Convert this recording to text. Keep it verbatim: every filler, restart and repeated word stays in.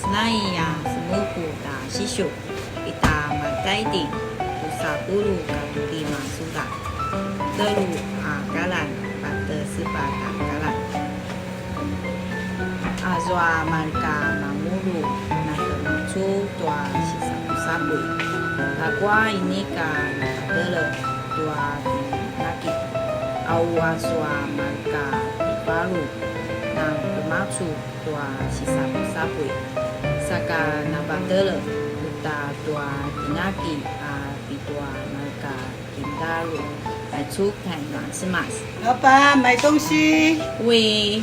Senai a semupu ta sisiu, ita mataiding, drusa puluq katua lima suda, telu a kalan, patje sepatj a kalan. Azua mareka mangulu, na kemacu tua sisapusapuy. Ljakua inika napatelek tua pinaki. Au azua mareka kivalu, na kemacu tua sisapusapuy. Saka napatelek uta tua pinaki a pitua mareka kindalu. Aicu kai nua Cemas. 老板，买东西。 Ui.